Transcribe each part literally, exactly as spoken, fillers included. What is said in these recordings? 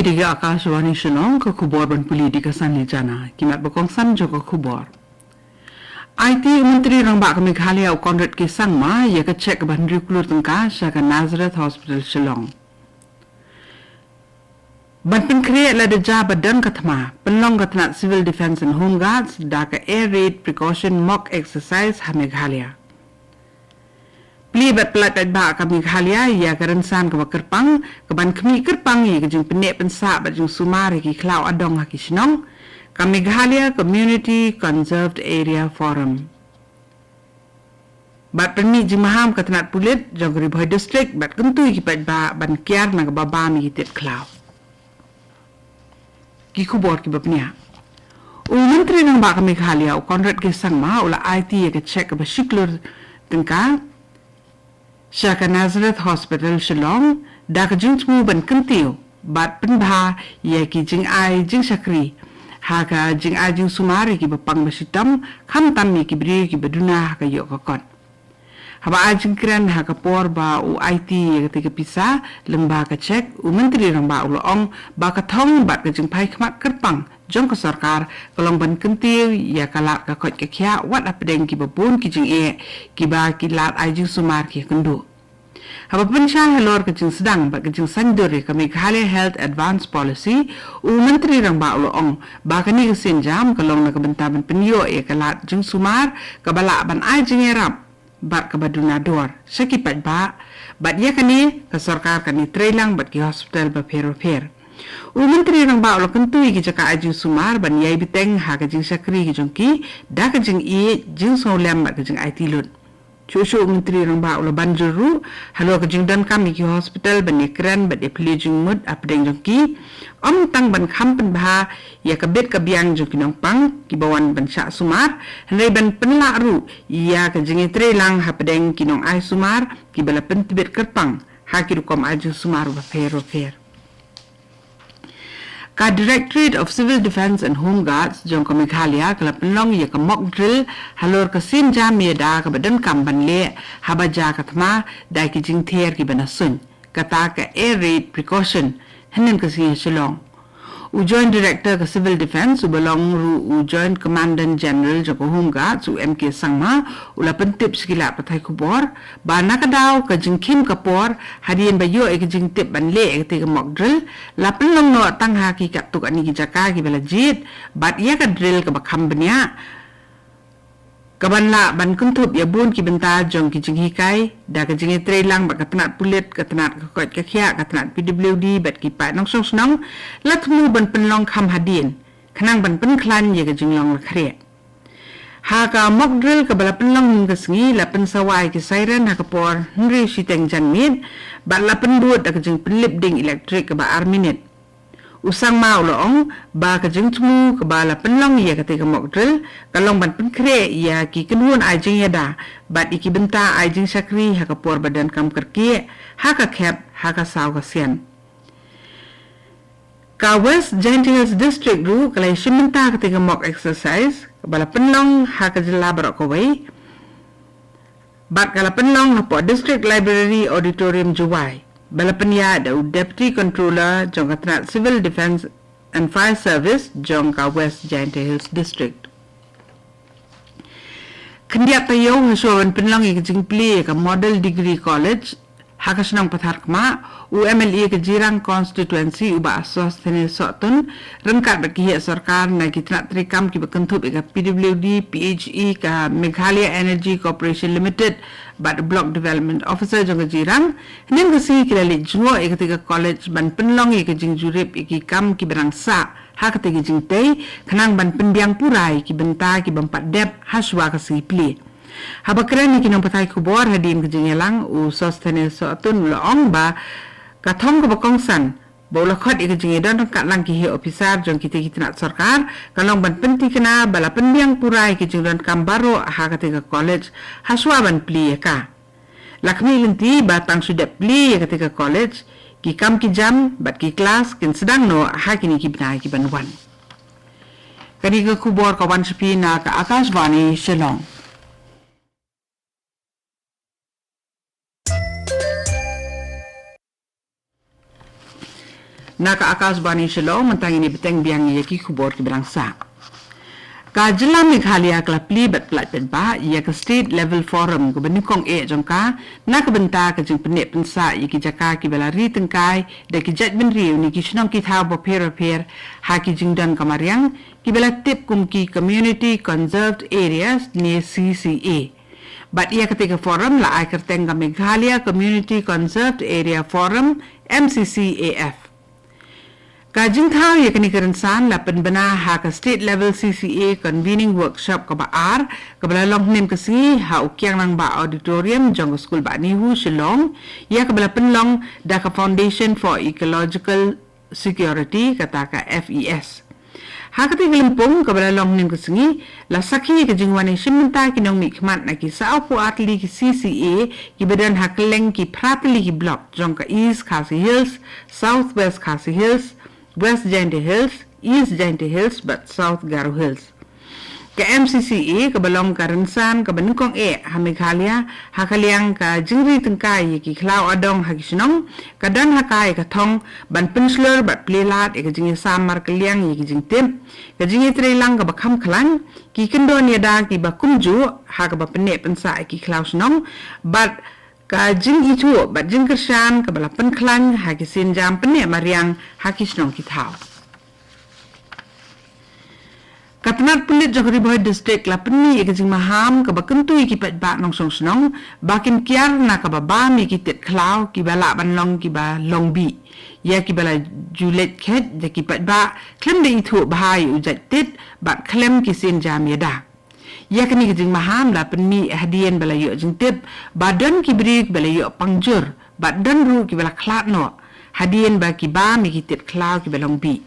Dei ka Akashvani Shillong, ka khubor ban pule da ka Sanli Jana. Ki mat ba kongsan jong ka khubor. Aiti u Myntri Rangbah ka Meghalaya u Conrad K Sangma ïa ka cheque ba hynriew klur tyngka sha ka Nazareth Hospital Shillong. Ban pynkhreh lada jia ba don ka thma, pynlong ka tnat Civil Defence and Home Guards da ka Air Raid Precaution Mock Exercise ha Meghalaya. Plie bad pyllait paidbah ka Meghalaya ïa ka rynsan kaba kyrpang, kaban khmih kyrpang ïa ka jingpyneh pynsah bad jingsumar ïa ki khlaw adong ha ki shnong, ka Meghalaya Community Conserved Area Forum. Bad pynmih jingmaham ka tnat pulit jong ka Ri Bhoi District bad kyntu ïa ki paidbah ban kiar na kaba bam ïa ki tit khlaw. Ki khubor kiba pynïaid. U Myntri Rangbah ka Meghalaya u Conrad K Sangma u la aiti ïa ka cheque kaba shi klur tyngka sha ka Nazareth Hospital Shillong da ka jingthmu ban kyntiew bad pynbha ïa ki jingai jingshakri ha ka jingai jingsumar ïa kiba pang ba shitom, khamtam ïa ki briew kiba duna ha ka ïoh ka kot. Haba ai jingkren ha ka por ba u aiti ïa katei ka pisa lyngba ka cheque, u Myntri Rangbah u la ong ba ka thong bad ka jingphai khmat kyrpang jong ka sorkar ka long ban kyntiew ïa ka lad ka koit ka khiah wat hapdeng kiba bun ki jingeh kiba ki lad ai jingsumar ki ïakynduh. Haba pynshai halor ka jingsdang bad ka jingsaiñdur ïa ka Meghalaya Health Advance Policy, u Myntri Rangbah u la ong ba kane ka sienjam ka long na ka bynta ban pynïoh ïa ka lad jingsumar kaba lah ban ai jingïarap bad kaba duna dor sha ki paidbah, bad ïa kane ka sorkar kan ïatreilang bad ki hospital bapher bapher. U Myntri Rangbah u la kyntu ïa ki jaka ai jingsumar ban ïai bteng ha ka jingshakri ki jong ki da ka jingïeit, jingsngewlem bad ka jingaiti lut. Shuh shuh u Myntri Rangbah u la ban jur ruh halor ka jingdonkam ïa ki hospital ban ïakren bad ïaphylliew jingmut hapdeng jong ki, ym tang ban kham pynbha ïa ka bit ka biang jong ki nongpang kiba wan ban shah sumar, hynrei ban pynlah ruh ïa ka jingïatreilang hapdeng ki nongai sumar kiba la pyntbit kyrpang ha ki rukom ai jingsumar bapher bapher. Ka Directorate of Civil Defence and Home Guards jong ka Meghalaya ka la pynlong ïa ka mock drill halor ka sienjam ïada kaba donkam ban leh haba jia ka thma da ki jingther kiba na suiñ, kata ka air raid precaution, hynnin ka sngi ha Shillong. U Joint Director ka Civil Defence uba long ruh u Joint Commandant General jong ka Home Guards, u M K Sangma, u la pyntip sha ki lad pathai khubor ba na ka daw ka jingkhim ka por hadien ba ïoh ïa ka jingtip ban leh ïa katei ka mock drill, la pynlong noh tang ha ki katto katne ki jaka kiba la jied, bad ïa ka drill kaba kham bniah kaban lah ban kynthup ïa bun ki bynta jong ki jinghikai da ka jingïatreilang bad ka tnat pulit, ka tnat ka koit ka khiah, ka tnat P W D bad ki paid nongshong shnong, la thmu ban pynlong kham hadien khnang ban pynkhlaiñ ïa ka jinglong la khreh. Ha ka mock drill kaba la pynlong hynnin ka sngi, la pynsawa ïa ki siren ha ka por hynriew shiteng janmiet bad la pynbud da ka jingpynlip ding elektrik kaba ar minit. U Sangma u la ong ba ka jingthmu kaba la pynlong ïa katei ka mock drill ka long ban pynkhreh ïa ki kynhun ai jingïada bad ïa ki bynta ai jingshakri ha ka por ba donkam kyrkieh ha ka khep ha ka saw ka sian. Ka West Jaintia Hills District ruh ka la ïashim bynta katei ka mock exercise kaba la pynlong ha ka jylla baroh kawei bad ka la pynlong hapoh District Library Auditorium, Jowai, ba la pynïaid da u Deputy Controller jong ka tnat Civil Defence and Fire Service jong ka West Jaintia Hills District. Khyndiat taïew hashwa ban pynlong ïa ka jingplie ïa ka Model Degree College ha ka shnong Patharkhmah, u M L A ka Jirang Constituency u Bah Sosthenes Sohtun ryngkat bad ki heh sorkar na ki tnat treikam kiba kynthup ïa ka P W D, P H E, ka Meghalaya Energy Corporation Limited bad Block Development Officer jong ka Jirang, hynnin ka sngi ki la leit jngoh ïa katei ka college ban pynlong ïa ka jingjurip ïa ki kam kiba dang sah ha katei ka jingtei, khnang ban pynbiang pura ïa ki bynta ki bym pat dep hashwa ka sngi plie. Haba kren ïa ki nongpathai khubor hadien ka jingïalang, u Sosthenes Sohtun u la ong ba ka thong kaba kongsan ba u la khot ïa ka jingïadon ryngkat lang ki heh ophisar jong kitei ki tnat sorkar ka long ban pynthikna ba la pynbiang pura ïa ki jingdonkam baroh ha katei ka college hashwa ban plie ïa ka. La khmih lynti ba tang shu dep plie ïa katei ka college, ki kam ki jam bad ki klas kin sdang noh ha kine ki bnai kiban wan. Kane ka khubor ka wan sha phi na ka Akashvani Shillong. Na ka Akashvani Shillong, mynta ngin ïa bteng biang ïa ki khubor kiba dang sah. Ka jylla Meghalaya ka la plie bad pyllait paidbah ïa ka State Level Forum kaba nyngkong eh jong ka, na ka bynta ka jingpynneh pynsah ïa ki jaka kiba la ri tyngkai da ki jaitbynriew ne ki shnong ki thaw bapher bapher ha ki jingdon ka mariang, kiba la tip kum ki Community Conserved Areas ne C C A. Bad ïa katei ka forum la ai kyrteng ka Meghalaya Community Conserved Area Forum, M C C A F. Ka jingthaw ïa kane ka rynsan la pynbna ha ka State Level C C A Convening Workshop kaba ar, kaba la long hynnin ka sngi ha u Kiang Nangbah Auditorium jong ka skul bah NEHU Shillong, ïa kaba la pynlong da ka Foundation for Ecological Security, kata ka F E S. Ha katei ka lympung kaba la long hynnin ka sngi, la sakhi ka jingwan ïashim bynta ki nongmihkhmat na ki sawphew ar tylli ki C C A, kiba don ha kylleng ki phra tylli ki block jong ka East Khasi Hills, South West Khasi Hills, West Jaintia Hills, East Jaintia Hills bad South Garo Hills. Ka M C C A kaba long ka rynsan kaba nyngkong eh ha Meghalaya, ha ka liang ka jingri tyngkai ïa ki khlaw adong ha ki shnong, ka don ha ka ïa ka thong ban pynshlur bad plie lad ïa ka jingïasam markylliang ïa ki jingtip, ka jingïatreilang kaba kham khlaiñ, ki kyndon ïada kiba kumjuh ha kaba pynneh pynsah ïa ki khlaw shnong, bad ka jingithuh bad jingkyrshan kaba la pynkhlaiñ ha ki sienjam pynneh mariang ha ki shnong ki thaw. Ka tnat pulit jong ka Ri Bhoi District la pynmih ïa ka jingmaham kaba kyntu ïa ki paidbah nongshong shnong ba kin kiar na kaba bam ïa ki tit khlaw kiba lah ban long kiba long bih ïa kiba la ju leit khet da ki paidbah, khlem da ithuh bha ïa u jait tit bad khlem ki sienjam ïada. Ïa kane ka jingmaham la pynmih hadien ba la ïoh jingtip ba don ki briew kiba la ïoh pang jur bad don ruh kiba la khlad noh hadien ba ki bam ïa ki tit khlaw kiba long bih.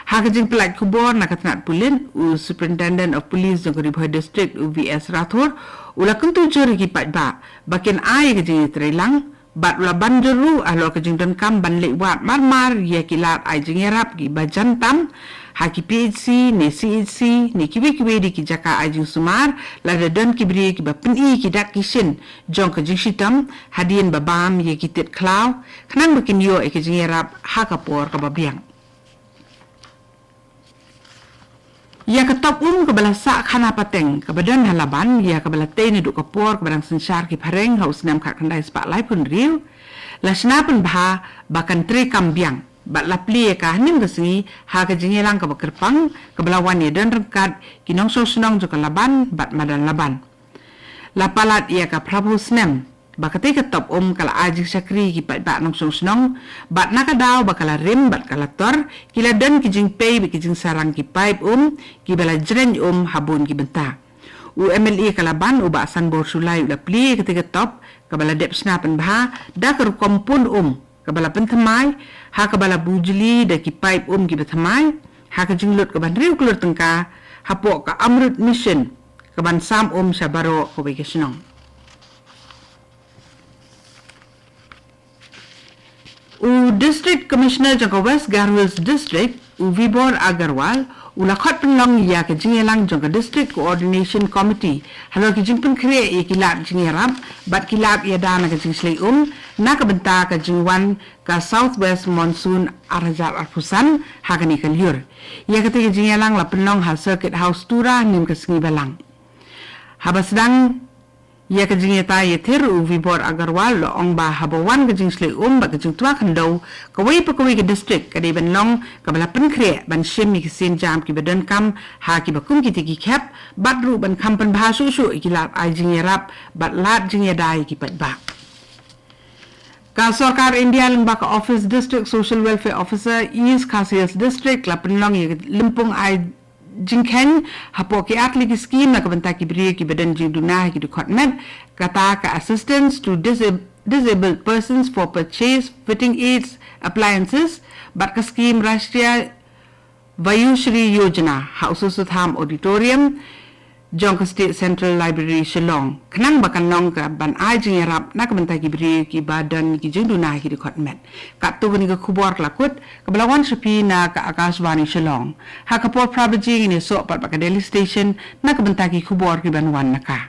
Ha ka jingpyllait khubor na ka tnat pulit, u Superintendent of Police jong ka Ri Bhoi District, u V S Rathore, u la kyntu jur ïa ki paidbah ba kin ai ïa ka jingïatreilang, bad u la ban jur ruh halor ka jingdonkam ban leit wad mar mar ïa ki lad ai jingïarap kiba jan tam ha ki P H C ne C H C ne kiwei kiwei de ki jaka ai jingsumar, lada don ki briew kiba pyni ki dak ki shin jong ka jingshitom hadien ba bam ïa ki tit khlaw, khnang ba kin ïoh ïa ka jingïarap ha ka por kaba biang. Ïa ka top um kaba la sah khana pateng kaba don ha Laban, ïa kaba la tei naduh ka por kaba dang synshar ki phareng ha u snem khatkhyndai spah laiphew hynriew, la shna pynbha ba kan treikam biang bad la plie ïa ka hynnin ka sngi ha ka jingïalang kaba kyrpang kaba la wan ïadon ryngkat ki nongshong shnong jong ka Laban bad madan Laban. La palat ïa ka phraphew snem ba katei ka top um ka la ai jingshakri ïa ki paidbah nongshong shnong, bad na ka daw ba ka la rim bad ka la tor, ki la don ki jingpei bad ki jingsarang ki paip um kiba la jreng um ha bun ki bynta. U M L A ka Laban, u Bah Sanbor Shullai, u la plie ïa katei ka top kaba la dep shna pynbha da ka rukom pun um kaba la pynthymmai ha kaba la bujli da ki paip um kiba thymmai ha ka jinglut kaba hynriew klur tyngka hapoh ka Amrut Mission, kaban sam um sha baroh kawei ka shnong. U District Commissioner jong ka West Garo Hills District, u Vibhor Agarwal, u la khot pynlong ïa ka jingïalang jong ka District Coordination Committee halor ki jingpynkhreh ïa ki lad jingïarap bad ki lad ïada na ka jingshlei um na ka bynta ka jingwan ka South West Monsoon ar hajar arphew san ha kane ka lyiur. Ïa katei ka jingïalang la pynlong ha Circuit House Tura hynnin ka sngi Balang. Haba sdang ïa ka jingïatai ïathir, u Vibhor Agarwal u la ong ba haba wan ka jingshlei um bad ka jingtwa khyndew, kawei pa kawei ka district ka dei ban long kaba la pynkhreh ban shim ïa ki sienjam kiba donkam ha kiba kum kitei ki khep, bad ruh ban kham pynbha shuh shuh ïa ki lad ai jingïarap bad lad jingïada ïa ki paidbah. Ka Sorkar India lyngba ka Office District Social Welfare Officer, East Khasi Hills District, la pynlong ïa ka lympung ai jingkheiñ hapoh ki ar tylli ki skim na ka bynta ki briew kiba don jingduna ha ki dkhot met, kata ka Assistance to Disab-, Disabled Persons for Purchase Fitting Aids Appliances bad ka skim Rashtriya Vayashri Yojana ha u Soso Tham Auditorium jong ka State Central Library Shillong, khnang ba kan long kaban ai jingïarap na ka bynta ki briew kiba don ki jingduna ha ki dkhot met. Katto kane ka khubor ka la kut, kaba la wan sha phi na ka Akashvani Shillong. Ha ka por phra baje ngin ïasoh pat bad ka Delhi Station na ka bynta ki khubor kiban wan na ka.